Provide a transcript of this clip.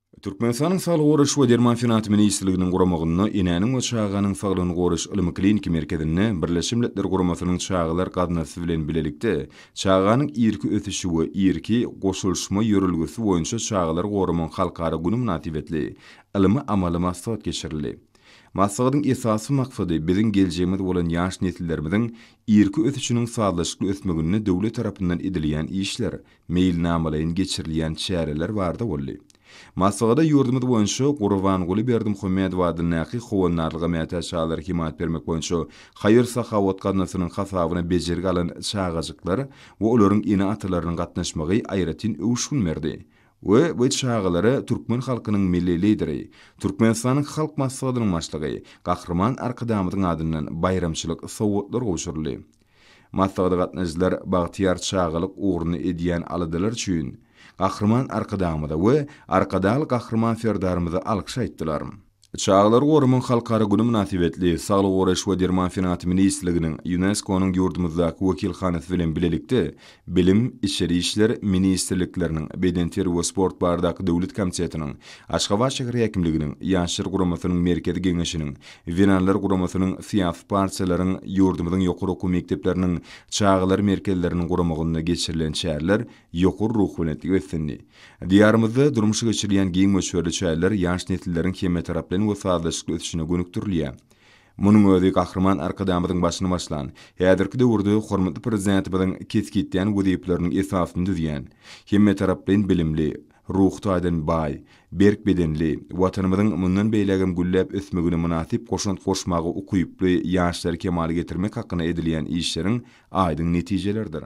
Türkmenistanyň Saglygy goraýyş we derman senagaty ministrliginiň guramagynda Enäniň we çaganyň saglygyny goraýyş ylmy-kliniki merkezinde Birleşen Milletler Guramasynyň Çagalar gaznasy bilen bilelikde Çaganyň irki ösüşi we irki goşulyşma ýörelgesi boýunça çagalary goramagyň halkara güni mynasybetli ylmy-amaly maslahat geçirildi. Maslahatyň esasy maksady biziň geljegimiz bolan ýaş nesillerimiziň irki ösüşiniň sazlaşykly ösmeginde döwlet tarapyndan edilýän işler, meýilnamalaýyn geçirilýän çäreler barada boldy. Maslahata ýurdumyz boýunça Gurbanguly Berdimuhamedow adyndaky Howandarlyga mätäç çagalara hemaýat bermek boýunça haýyr-sahawat gaznasynyň hasabyna bejergi alan çagajyklar we olaryň ene-atalarynyň gatnaşmagy aýratyn öwüşgin berdi we we çagalara türkmen halkynyň Milli Lideri, Türkmenistanyň Halk Maslahatynyň Başlygy Gahryman Arkadagymyzyň adyndan baýramçylyk sowgatlary gowşuryldy. Maslahata gatnaşyjylar bagtyýar çagalyk ugrunda edýän aladalary üçin Gahryman Arkadagymyza we Arkadagly Gahryman Serdarymyza alkyş aýtdylar. Çagalary goramagyň halkara güni mynasybetli Saglygy goraýyş we derman senagaty ministrliginiň ÝUNESKO-nyň ýurdumyzdaky wekilhanasy bilen bilelikde Bilim, Içeri işler ministrlikleriniň, Bedenterbiýe we sport baradaky döwlet komitetiniň, Aşgabat şäher häkimliginiň, Ýaşlar guramasynyň Merkezi geňeşiniň, Zenanlar guramasynyň, syýasy partiýalaryň, ýurdumyzyň ýokary okuw mekdepleriniň çagalar merkezleriniň guramagynda geçirilen çäreler ýokary ruhubelentlige beslendi. Diýarymyzda durmuşa geçirilýän giň möçberli çäreler ýaş nesilleriň hemmetaraplaýyn we sazlaşykly ösüşine gönükdirilýär. Munuň özi Gahryman Arkadagymyzyň başyny başlan, häzirki döwürde hormatly Prezidentimiziň kesgitlän wezipeleriniň esasyny düzýän, hemmetaraplaýyn bilimli, ruhy taýdan baý, berk bedenli, Watanymyzyň mundan beýlägem gülläp ösmegine mynasyp goşant goşmaga ukyply ýaşlary kemala getirmek hakynda edilýän işleriň aýdyň netijeleridir.